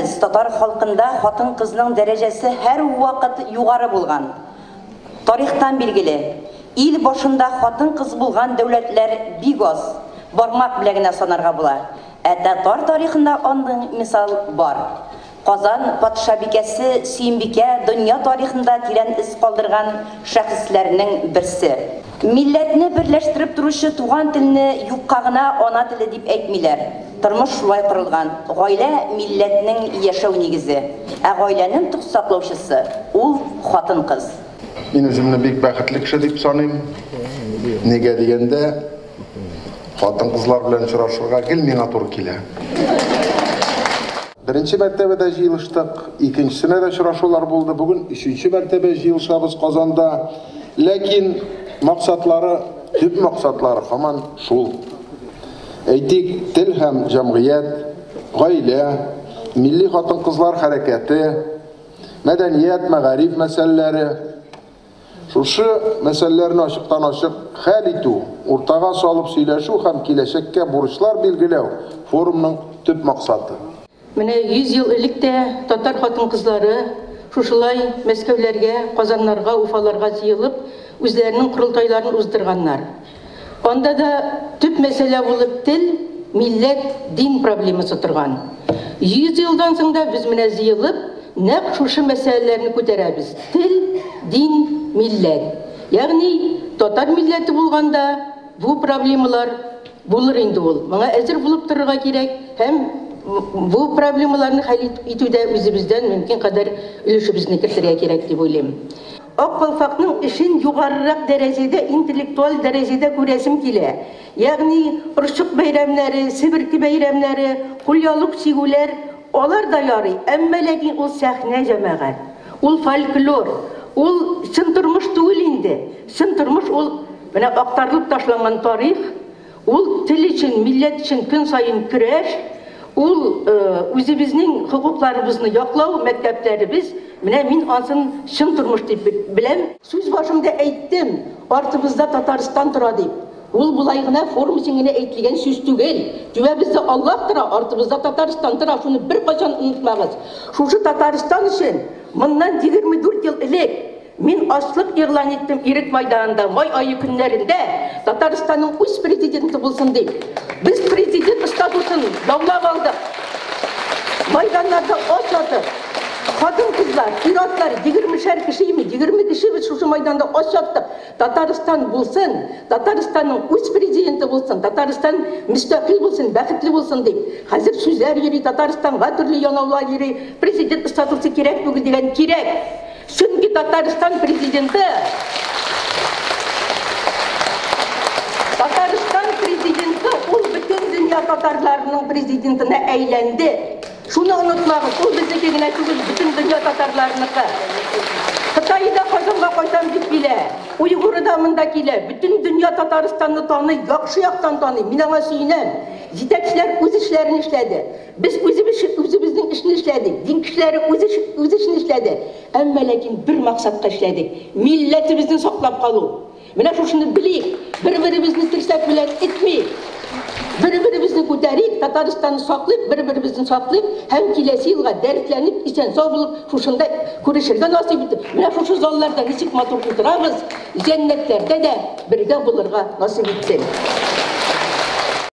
Беләбез, татар халкында хатын-кызның дәрәҗәсе һәрвакыт югары булган. Тарихтан билгеле, ил башында хатын-кыз булган дәүләтләр бик аз, бармак белән генә санарга була. Ә татар тарихында андый мисал бар. Казан патшабикәсе Сөембикә дөнья тарихында тирән эз калдырган шәхесләрнең берсе. Милләтне берләштереп торучы туган телне юкка гына ана теле дип әйтмиләр. Тормыш шулай корылган. Гаилә милләтнең яшәү нигезе. Ә гаиләнең төп саклаучысы ул хатын-кыз. Мин үземне бик бәхетле кеше дип саныйм. Нигә дигәндә, хатын-кызлар белән очрашырга гел миңа туры килә. Беренче мәртәбә дә җыелыштык, икенчесенә дә очрашулар булды. Бүген өченче мәртәбә җыелышабыз Казанда. Ләкин максатлары, төп максатлары һаман шул. Әйтик, тел һәм җәмгыять, гаилә, милли хатын-кызлар хәрәкәте, мәдәният, мәгариф мәсьәләләре. Шушы мәсьәләләрне ачыктан-ачык хәл итү, уртага салып сөйләшү һәм киләчәккә бурычлар билгеләү форумның төп максаты. Менә 100 ел элек тә татар хатын-кызлары шушылай Мәскәүләргә, Казаннарга, Уфаларга җыелып, үзләренең корылтайларын уздырганнар. Анда да төп мәсьәлә булып тел, милләт, дин проблемасы торган. 100 елдан соң да без менә җыелып, нәкъ шушы мәсьәләләрне күтәрәбез. Тел, дин, милләт. Ягъни татар милләте булганда бу проблемалар булыр инде ул. Моңа әзер булып торырга кирәк һәм бу проблемаларны хәл итүдә үзебездән мөмкин кадәр өлешебезне кертергә кирәк дип уйлыйм. Ак калфакның эшен югарырак дәрәҗәдә, интеллектуаль дәрәҗәдә күрәсем килә. Ягъни орчык бәйрәмнәре, себерке бәйрәмнәре, кулъялык чигүләр, алар да ярый, әмма ләкин ул сәхнә җәмәгать, ул фольклор, ул чын тормыш түгел инде. Чын тормыш ул менә актарылып ташланган тарих, ул тел өчен, милләт өчен көн саен көрәш, ул үзебезнең хокукларыбызны яклау, мәктәпләребез, менә мин асын чын тормыш дип беләм. Сүз башымда әйттем, артыбызда Татарстан тора дип. Ул болай гына форум өчен генә әйтелгән сүз түгел. Түбәбездә Аллаһ тора, артыбызда Татарстан тора. Шуны беркайчан онытмагыз. Шушы Татарстан өчен моннан 24 ел элек мин ачлык игълан иттем Ирек майданында, май ае көннәрендә Татарстанның үз президенты булсын дип. Без президент статусын даулап алдык. Майданнарда ач ятып, хатын-кызлар, ир-атлар, 20-шәр кеше име, 20 кеше без шушы майданда ач яттык. Татарстан булсын, Татарстанның үз президенты булсын, Татарстан мөстәкыйль булсын, бәхетле булсын дип. Хәзер сүзләр йөри, Татарстанга төрле янаулар йөри, президент статусы кирәк түгел дигән кирәк. Чөнки Татарстан президенты Татарстан президенты ул бөтен дөнья татарларының президентына әйләнде. Шуны онытмагыз, ул безнеке генә түгел, бөтен дөнья татарларыныкы. Кытайда Казанга кайтам дип килә, Уйгуры да монда килә, бөтен дөнья Татарстанны таный, яхшы яктан таный. Мин аңа сөенәм. Җитәкчеләр үз эшләрен эшләде. Без үзебез үзебезнең эшне эшләдек. Дин кешеләре үз эш, үз эшен эшләде. Әмма ләкин бер максатка эшләдек. Милләтебезне саклап калу. Менә шушыны белик, бер-беребезне терсәк белән этмик. Бер-беребезне күтәрик, Татарстанны саклыйк, бер-беребезне саклыйк һәм киләсе елга дәртләнеп, исән-сау булып, шушында күрешергә насыйп итеп, менә шушы залларда ничек матур утырабыз, җәннәтләрдә дә бергә булырга насыйп итсен.